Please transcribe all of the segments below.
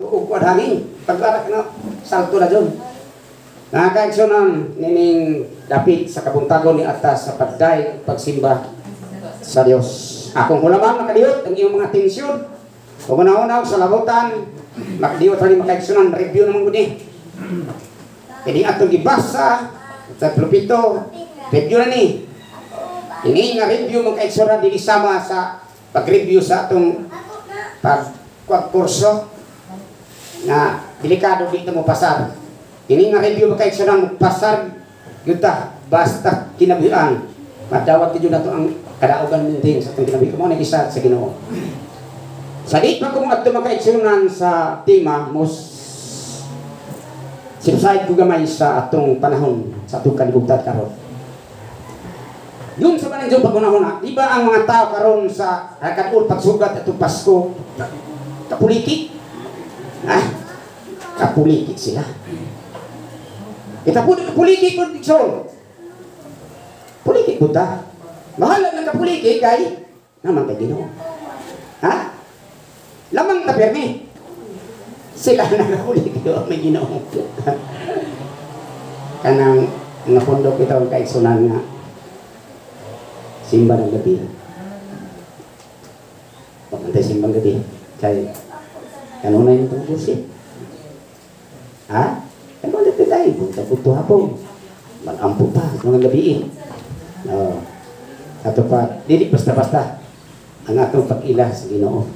Tuog ko hangin. Paglarak na, salto na dyan. Nakakaigsunan nining dapit sa kabuntagon ni atas sa pagday pagsimba sa Dios. Akong hulaman makadiyot ang iyong mga tensyon. Kung una-una sa labutan, makadiyot rin makaigsunan, review naman gud ni. Kini atong gibasa sa pulpito, review na ni. Ini nga review mga kaigsunan dili sama sa pag-review sa atong pag kurso na delikado dito mo pasar. Ini nga review mga kaigsunan mo pasar yuta basta kinabuhian. Madawat gyud nato ang kadaugan minting sa atong kinabuhi. Mao na isa sa Ginoo. Sa di pa ko adto mga kaigsunan sa tema mos sipside ko gamay sa atong panahon sa atong kalibutan karon. Yung sa panahon pagunahon, di ba ang mga tao karon sa hakadul pagsugat atong Pasko kapulitik? Ha? Kapulitik sila. Kita po kapulitik po Dixon. Pulitik po ta. Mahala ng kapulitik kay naman kay Ginoo. Ha? Lamang ta permi. Sila na kapulitik may Ginoo. Kanang napundok ito ang kaigsunan nga simba ng gabi. Pagkantay simbang gabi. Kay kanunay yung tungkusin. Ha? Ano na tayo? Punta-punto hapon. Mag-ampo pa mga gabi. Oh. Ato pa, dili basta-basta ang atong pag-ila sa Ginoo.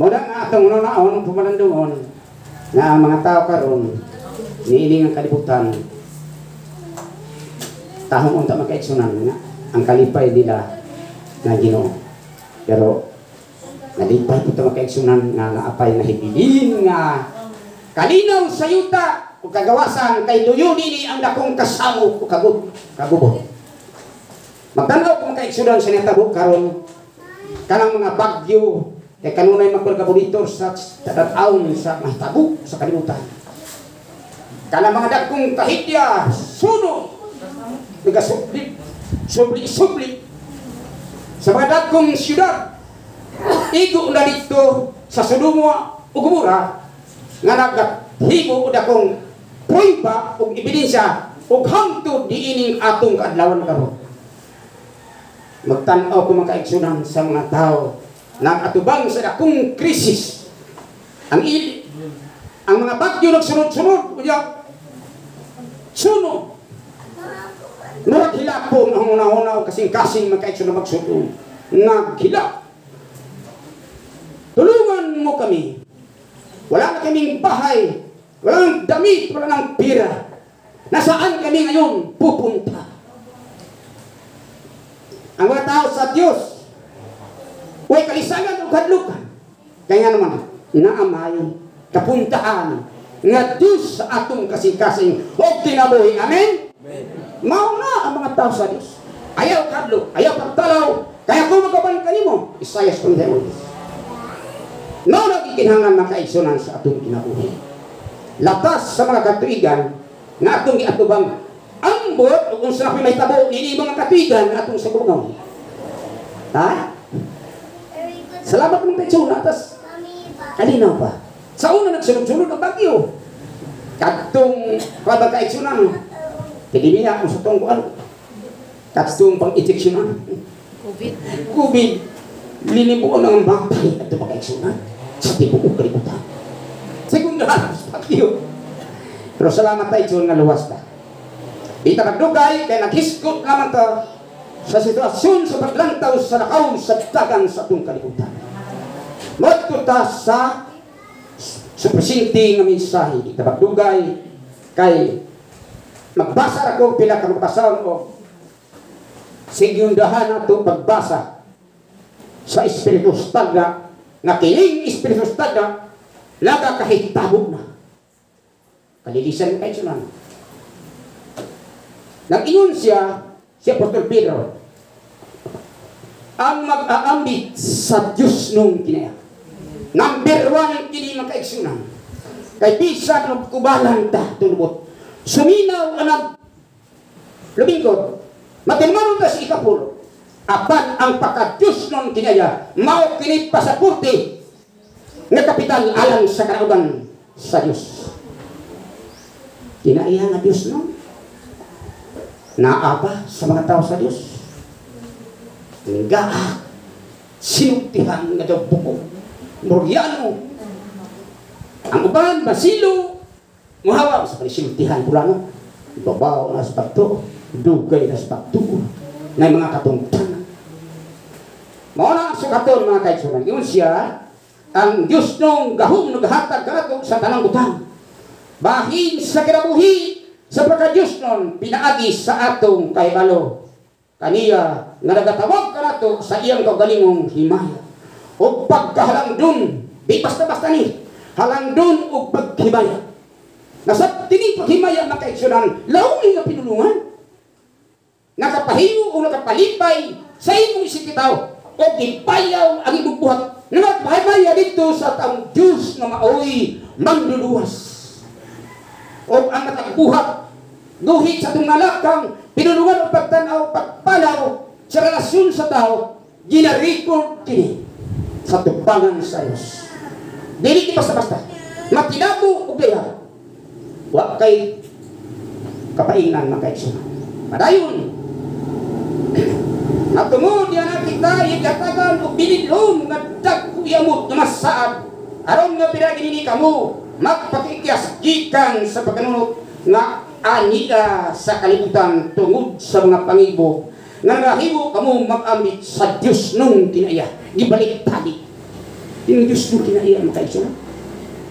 Muna nga atong unaon pumalandungon na ang mga tao karon niining ang kalibutan tahong unta makaigsunan nga ang kalipay nila na Ginoo. Pero nalipay po ito makaigsunan nga naapay na hibilin nga kalinaw sa yuta o kagawasan kay luyo nini ang dakong kasamo o kagubot. Magtanaw kung makaigsunan sa natabo karon kanang mga bagyo kay kanunay magpagkabonitor sa tadatawon sa mahitabo sa kalibutan. Kanang mga dakong kahidya, suno, nagasubli, subli-subli sa mga dakong siyudad, igo na dito sa Sodoma ug Gomora nga nagahimo og dakong prueba ug ebidensya ug hangtod niining atong kaadlawan karon. Magtan-aw ko makaigsunan sa mga tao nag-atubang sa dakong krisis. Ang ang mga bagyo nagsunod-sunod unya suno. Murag hilapon ang una-una o kasing-kasing magkaigsunan magsulong. Naghilap. Tulungan mo kami. Wala na kaming bahay, wala nang damit, wala nang pira. Nasaan kami ngayon pupunta? Ang mga tao sa Diyos, huwag kalisangan o kadlukan. Kaya naman, naamay, kapuntahan, nga Diyos sa atong kasing-kasing o kinabuhi. Amen? Amen. Mao na ang mga tao sa Diyos. Ayaw kadlok, ayaw pagtalaw, kaya kung magaban kanimo, Isaias 28. Mao na gikinahanglan makaigsunan sa atong kinabuhi. Latas sa mga katuigan nga atong giatubang ambot ug unsa na mahitabo niini mga katuigan nga atong sagugon. Ha? Salamat mong petsuna tas kalinaw pa. Sa una nagsunod-sunod ang bagyo. Kadtong kada kaigsunan. Epidemya kung sa tong kuan. Kadtong pang-injeksyonan. COVID. COVID. Linibuon ang matay adto makaigsunan sa tibuok kalibutan. Segundahan sa bagyo. Pero salamat tayo John nga luwas ta. Di ta magdugay kay naghisgot lamang ta sa sitwasyon sa paglantaw sa lakaw sa dagan sa atong kalibutan. Moadto ta sa presente nga mensahe. Di ta magdugay kay magbasa ra ko pila ka magbasahon og sigyundahan nato pagbasa sa Espiritu Tagna nga kining Espiritu Tagna laga kahitabo na. Kalilisan kay sunan. Nag-ingon siya si Apostol Pedro ang mag-aambit sa Diyos nung kinaya. Number 1 kini makaigsunan. Kay bisan og kubalan ta tulubot. Suminaw ang lumingkod. Matinmanon ta sa ikapulo. Apan ang pagka-Diyos nun kinaya, mao kini pasaporte Nga kapital alang sa karaugan sa Dios. Kinaiya nga Dios no? Naa ba sa mga tao sa Dios? Nga sinultihan nga daw buko. Moriano. Ang uban basilo muhawa sa sinultihan pulano. Babaw na sa pagtuo, dugay na sa pagtuo. Na mga katungtanan. Mao na ang sukaton mga kaigsunan. Ingon siya, ang Diyos nung gahom naghatag kanato sa tanang butang. Bahin sa kinabuhi sa pagka-Diyos nun, pinaagi sa atong kahibalo. Kaniya nga nagatawag kanato sa iyang kaugalingong himaya. O pagkahalangdon, di basta-basta ni, halangdon o paghimaya. Nasa tining paghimaya mga kaigsunan, lawin nga pinulungan. Nakapahimo o nakapalipay sa imong isikitaw o gipayaw ang imong buhat. Nga magpahimaya dito sa taong Diyos nga maoy manluluwas. O ang matagbuhat, guhit sa itong nalakang, pinulungan o pagtanaw, pagpalaw sa relasyon sa tao, gina-record kini sa tubangan sa Diyos. Dili basta-basta. Matinabo o gaya. Wa kay kapainan mga kaigsunan. Padayon. Natungod yan na kita igatagan o binilom nga dagkuyamot na masaad aron nga pinaginini kamo magpakikyas gikan sa pagkanunot nga anila sa kalibutan tungod sa mga pangibo nga nahimo kamo mag-ambit sa Dios nung kinaiya. Gibalik-talik yung Dios nung kinaiya mga kaigsunan.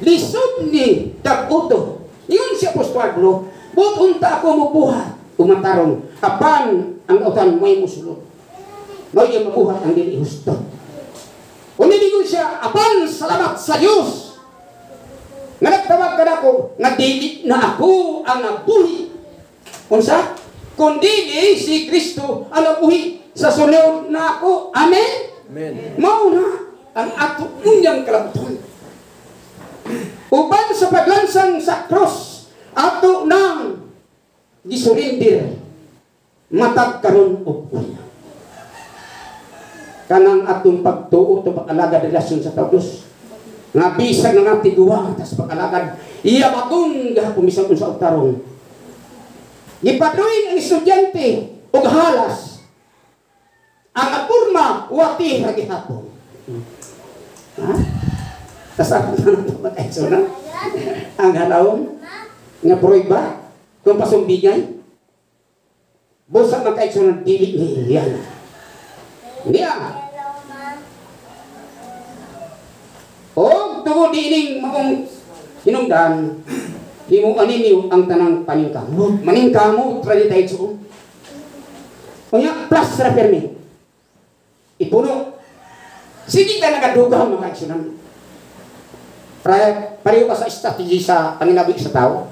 Lisod ni dag-uto. Yun si Apostol Pablo, buot unta ako mubuhat umatarong apan ang utan mo'y musulod. Mo'y mabuhat ang dili husto. Uniligon siya, apan salamat sa Dios nga nagtawag ka nako nga dili na ako ang nabuhi. Unsa? Kundi si Kristo ang nabuhi sa sulod na ako. Amen? Amen. Mao na ang ato unyang kalabuton. Uban sa paglansang sa cross, ato nang gisurindir matag karon og unya. Kanang atong pagtuo to pag-alagad relasyon sa tao Dios. Nga bisag na natin duwa tas pag-alagad, iya bagong gahapon bisan unsa og tarong. Gipadruin ang estudyante og halas. Ang apurma wati ra gihapon. Ha? Tas ako na ito na ang halawon nga prueba kung pasumbigay busa magkaigso ng dili niya niya o tungod diining maong hinungdan himuan ninyo ang tanang paningkamot maningkamot ra ni tayo unya plus ra permi ipuno sige ka nagadugaw mga kaigsunan. Pareho ka sa strategy sa panginabi sa tao.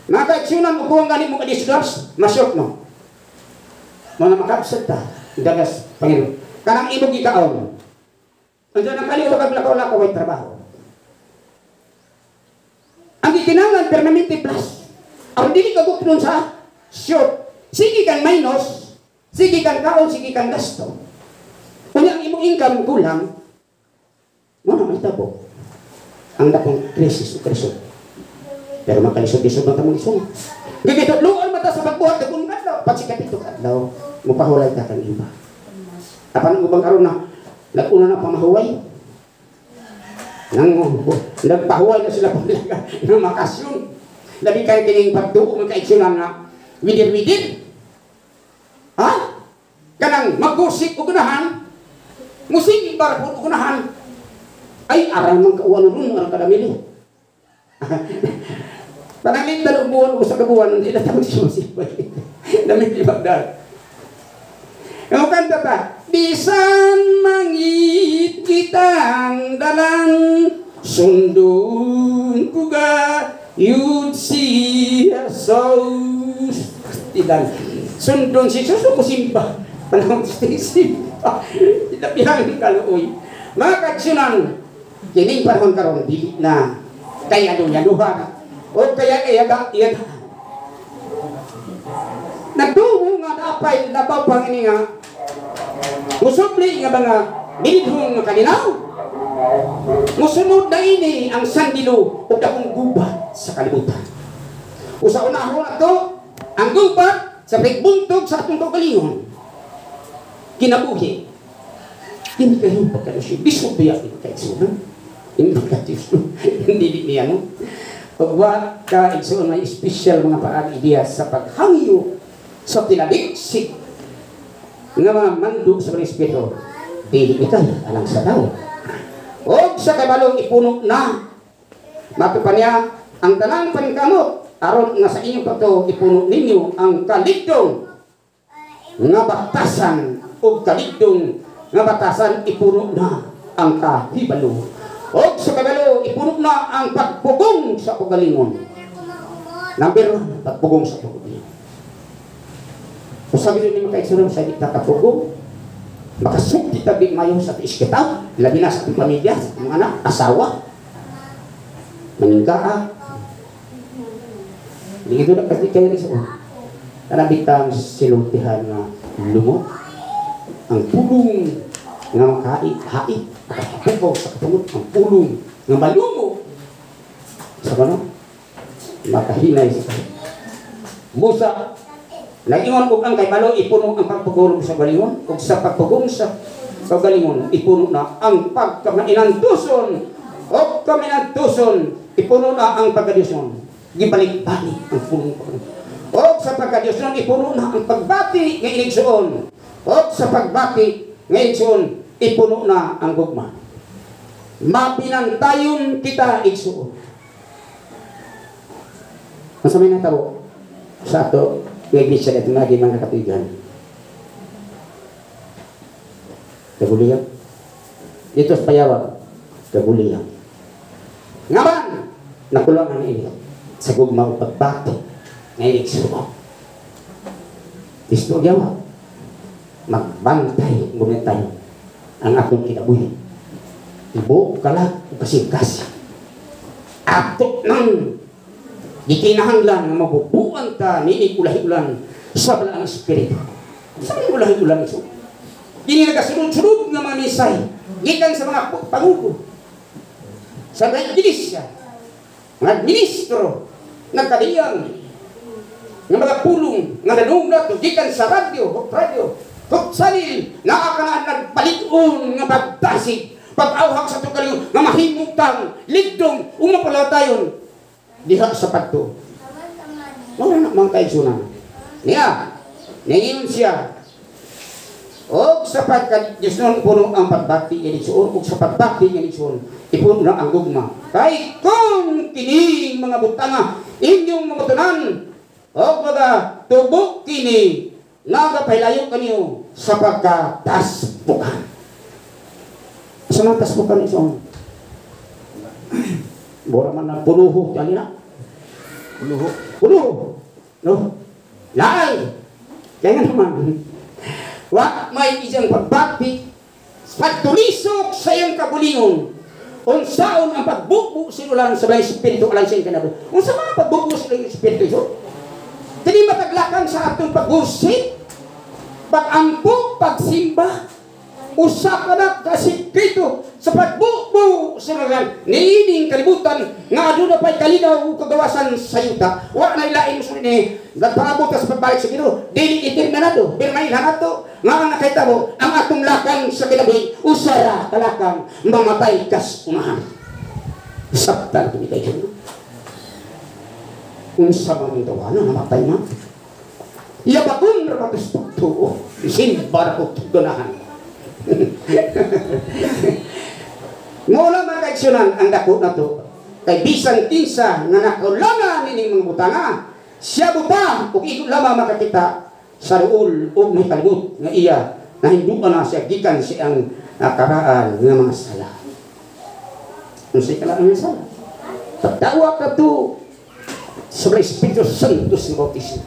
Mga kaigsunan, upo ang ganit mong kadisgrasya, masyok no. Mga makabsat ta, dagas Panginoon. Kanang imong gikaon. Andiyan ang kaliwa kag lakaw-lakaw ay trabaho. Ang gikinahanglan permanente plus. Aron dili ka guknon sa short. Sige kang minus, sige kang kaon, sige kang gasto. Unya ang imong income kulang. Muna may tabo. Ang dakong krisis o krisod. Pero makalisod-lisod man tamang isunod. Gigitutluan mata sa pagbuhat, dagong adlaw, pagsikapito adlaw, mupahulay ta kang iba. Apan ang ubang karon na, nag-una na pamahuway. Nang nagpahuway na sila ng makasyon. Labi kayo kining pagduo mga kaigsunan na widir-widir. Ha? Kanang mag-gusip o gunahan, musig bar po o gunahan, ay, aral mang kauwan nun, aral kadamili. Pananglit na buwan o sa kabuwan, hindi na tawag siya masipay. Damit ibagdal. Yung kanta ta, bisan mangit kitang dalan, sundon ko ga, yun si Jesus. Tilan. Sundon si Jesus, ko simba. Panahon si simba. Tinapihang kaluoy. Mga kaigsunan, kining panahon karon dili na kaya yaduhan o kaya iyaga iyaga. Nagdumo nga napay labaw pang ini nga musubli nga mga Bilidhong nga kalinaw. Musunod na ini ang sandilo ug dakong gubat sa kalibutan. Usa unahon ato ang gubat sa pagbuntog sa atong kaugalingon. Kinabuhi. Hindi kayo pagkalusyo. Bisog biya ni kaigsunan. Hindi ka Diyos. Hindi niya no. Pagwa ka igsuon may espesyal mga paagi diya sa paghangyo sa tinaliksik nga mga mando sa mga espiritu. Dili ikay alang sa tao. Og sa kabalong ipuno na mato pa niya ang tanang paningkamot aron nga sa inyong pagtuo ipuno ninyo ang kaligdong nga batasan og kaligdong nga batasan ipuno na ang kahibalo. Og sa kabalo ipuno na ang pagpugong sa kaugalingon. Number 1, pagpugong sa kaugalingon. Kung sabi nyo ni makaigsunan sa kita kapugong, makasugdi tabi mayo sa tiis kita, labi na sa atong pamilya, sa atong anak, asawa, maninggaa. Hindi ito na kasi kayo rin sa kanabitang siluntihan nga lumot, ang pulong nga makait, makapugaw sa katungot, ang pulong nga malumo sa ano, makahinay sa kayo. Busa, nag-ingon og ang kaybalo, ipuno ang pagpugong sa galingon, ug sa pagpugong sa kagalingon, ipuno na ang pagkamainantuson, o kaminantuson, ipuno na ang pagkadyoson. Gibalik-balik ang pulong pagkadyoson. O sa pagkadyoson, ipuno na ang pagbati nga inigsuon. O sa pagbati nga igsuon, ipuno na ang gugma. Mapinantayon kita igsuon. Ang sa may natabo sa ato, nga iglesia na itong mga katuigan. Kaguliyang. Dito sa Payawag, kaguliyang. Ngaman, nakulangan ini sa gugma o pagbati nga inigsuon. Isto yawa, magbantay, gumentay ang atong kinabuhi. Ibo, kalag, kasing-kasing. Ato nang gikinahanglan nga mabubuan ta niini ulahi-ulan sa balaang espiritu. Sa mga ulahi-ulan iso. Kini nagasunod-sunod nga mga misay gikan sa mga pangulo, sa mga iglesia, mga ministro, nagkadiyang nga mga pulong nga nanung nato gikan sa radyo, radyo, tutsalil naa ka na nagpalit-on nga pagdasig, pag-awhag sa tukalingon nga mahimutang ligdong umapalatayon diha sa pagtuo. Wala na mga kaigsunan. Niya, ningiyon siya. Og sa pagka-Diyos nun, puno ang pagbati nga igsuon, og sa pagbati nga igsuon, ipuno na ang gugma. Kay kung kining mga butanga, inyong mamatunan, og mga tubo kini, nagapahilayo kaniyo sa pagkatasbukan. Sa mga tasbukan igsuon, bora man na puluho, kani na. Puluho. Puluho. No? Laay. Kaya nga naman, wa may isang pagbati, pagtulisok sa iyang kabulingon, unsaon ang pagbubo sinulan sa mga espiritu alang sa iyang kinabuhi. Unsa man ang pagbubo sa iyang espiritu iso? Dili mataglakan sa atong paggusit, pagampo, pagsimba, usa ka na kasikreto sa pagbubo sa mga niining kalibutan nga aduna pa'y kalinaw ug kagawasan sa yuta. Wa na ilain mo ni nagpaabot sa pagbalik sa Ginoo, dili determinado, pirmahin nato nga ang nakahitabo ang atong lakang sa kinabuhi usa ra ka lakang mamatay kas unahan. Sabtan kini kay Ginoo. Unsa man ang tawana namatay na. Iyabakon ra katos pagtuo, simba ra ko ganahan. Mula mga kaigsunan ang dako na to kay bisan kinsa nga nakulangan nining mga butanga siya buta ug igo lamang makakita sa ruol ug mahikalimot nga iya nahinduan na siya gikan siyang nakaraan nga mga sala. Unsay kalaan nga sala? Pagdawa ka to sa Espiritu Santo sa bautismo,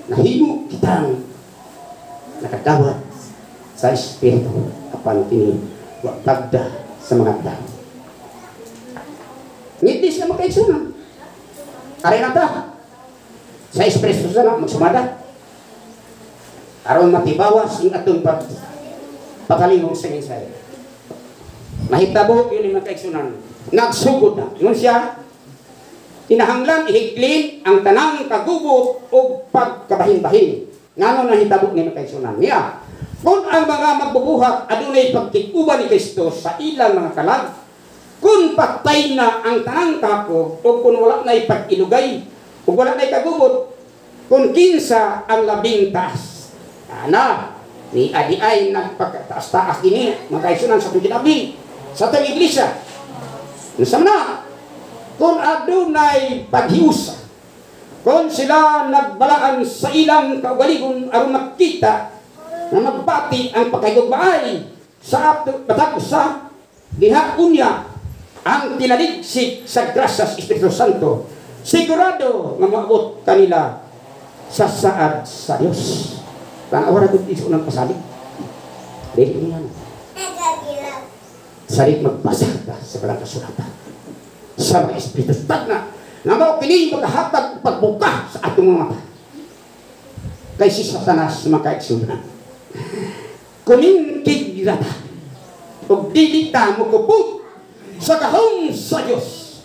nahimo kitang nakadawat sa Espiritu apan kini wa tagda sa mga tao. Ngiti siya makaigsunan. Aray na ta. Sa Espiritu sana magsumada. Aron matibawas ang atong pagkalingong sa mensahe. Mahitabo yun yung mga kaigsunan. Nagsugod na. Ingon siya, kinahanglan ihiklin ang tanang kagubot o pagkabahin-bahin. Ngano nahitabo ni mga kaigsunan? Niya, kung ang mga magbubuhat adunay pagkikuban ni Kristo sa ilang mga kalag, kung patay na ang tanang kapog o kung wala na'y pag-ilugay o wala na'y kagubot, kung kinsa ang labing taas. Ana, ni adi ay nagpagtaas-taas dini, mga kaigsunan, sa atong kinabuhi, sa atong iglesia. Unsa man na? Kung adunay paghiusa, kung sila nagbalaan sa ilang kaugalingon aron makita na magbati ang pagkahigugmaay sa ato matag usa, diha unya ang tinaligsik sa grasya sa Espiritu Santo, sigurado nga moabot kanila sa saad sa Dios. Tanawa ra gud iso ng pasalig. Dili niya. Salit magbasa ka sa balang kasulatan. Sa mga Espiritu tagna nga mao kini makahatag pagbuka sa atong mga mata. Kay si Satanas, mga kaigsunan, kumingkig ra ta ug dili ta mokupot sa gahom sa Dios.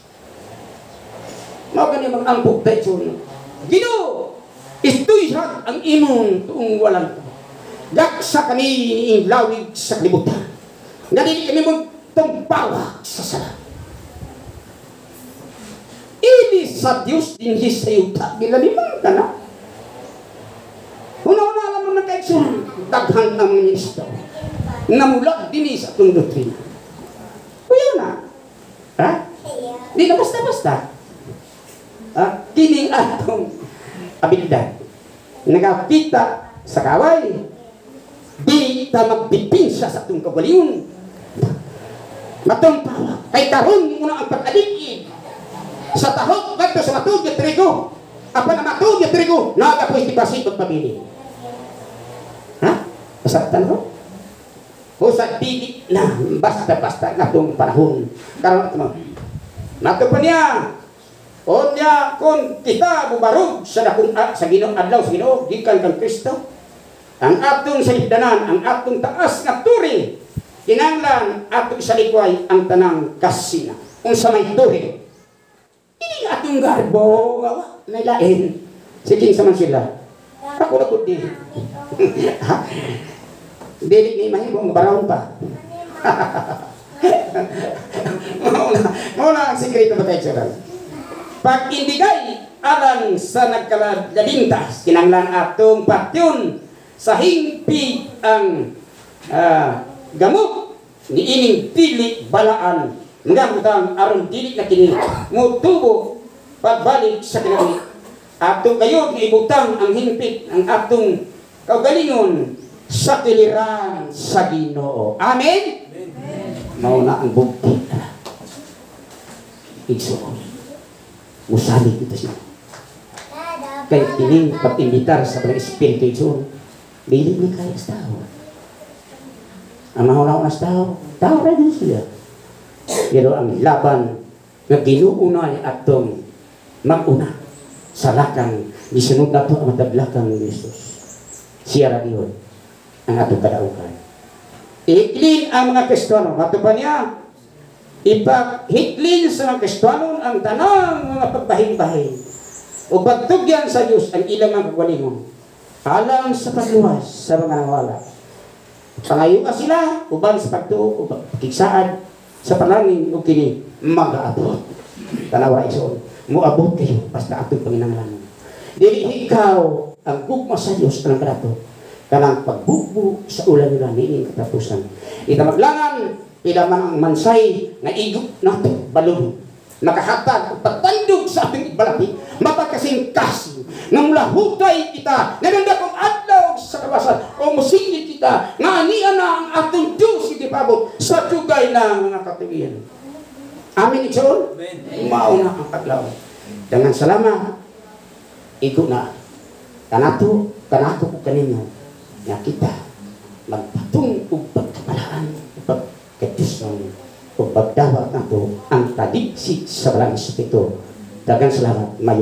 Mao gani mag-ampo ta, igsoon. Ginoo, istuyhag ang imong tuong walang Gaksa kami niing lawig sa kalibutan. Nga dili kami magtumpawak sa sala. Ini sa Dios dinhi sa yuta, gilalimang ka na. Una-una alam mo na kaigsoon, daghan ang mga ministro. Namulag dinhi sa atong doktrina. Kuya na. Ha? Di na basta-basta. Ha? Kining atong abilidad. Nagakita sa kaway. Di ta magdipinsa sa atong kagalingon. Matumpawa. Kay karon muna ang pag-aligid sa tahok ngadto sa matuod nga trigo. Apan ang matuod nga trigo, nagapoy ti basi pagpabili. Ha? Masaktan ko? O sa dili na basta-basta nga itong panahon. Karon ito mo. Nato pa niya. Onya kung kita mubarog sa dakong sa Ginoo, adlaw sa Ginoo gikan kang Kristo, ang atong salipdanan, ang atong taas nga turi, kinahanglan atong isalikway ang tanang kasina. Unsa may turi? Ini atong garbo nga wa may lain. Sige sa man sila. Ako na gud di. Dili ni mahimo nga barawon pa. Mao na ang sikreto ba kay Charan? Pag-indigay alang sa nagkalabintas, kinahanglan atong patyon sa hingpit ang gamot ni ining dili balaan nga butang aron dili na kini motubo pagbalik sa kinabuhi. Atong gayud nga ibutang ang hingpit ang atong kaugalingon sa kiliran sa Ginoo. Amen. Mao na ang bugti. Igsoon. Musalig ito siya. Kay kining pag-imbitar sa Balang Espiritu, igsoon, dili ni kaya sa tao. Ang mahuna-una sa tao, tao ra din siya. Pero ang laban nga Ginoo na ay atong mag-una sa lakang gisunod nato ang matag lakang ni Jesus. Siya ra yun ang atong kadaugan. Ihiklin ang mga Kristiyano. Mato pa niya, ipahiklin sa mga Kristiyano ang tanang mga pagbahin-bahin o pagtugyan sa Diyos ang ilang mga kagalingon alang sa pagluwas sa mga nangwala. Pangayo ka sila uban sa pagtuo o pagkiksaad sa panalangin o kini mag-aabot. Tanawa igsoon, moabot kayo basta atong panginahanglanon. Dili ikaw ang gugma sa Dios ang kanato kanang pagbugbo sa ulan nila niining katapusan. Itamaglangan pila man ang mansay nga igo nato balon nakahatag og pagtandog sa ating balati mapagkasing-kasing nga mulahutay kita nga kung adlaw sa kawasan o musingit kita nga ania na ang atong Diyos itipabot sa dugay na mga katuwian. Amen, igsoon? Mao na ang adlaw. Dangan salamat igo na kanato kanato ko kaninyo nga kita magpatong og pagkabalaan pagkadiyosnon ug pagdawat nato ang taligsik sa Balang Espiritu. Daghang salamat. Mayo.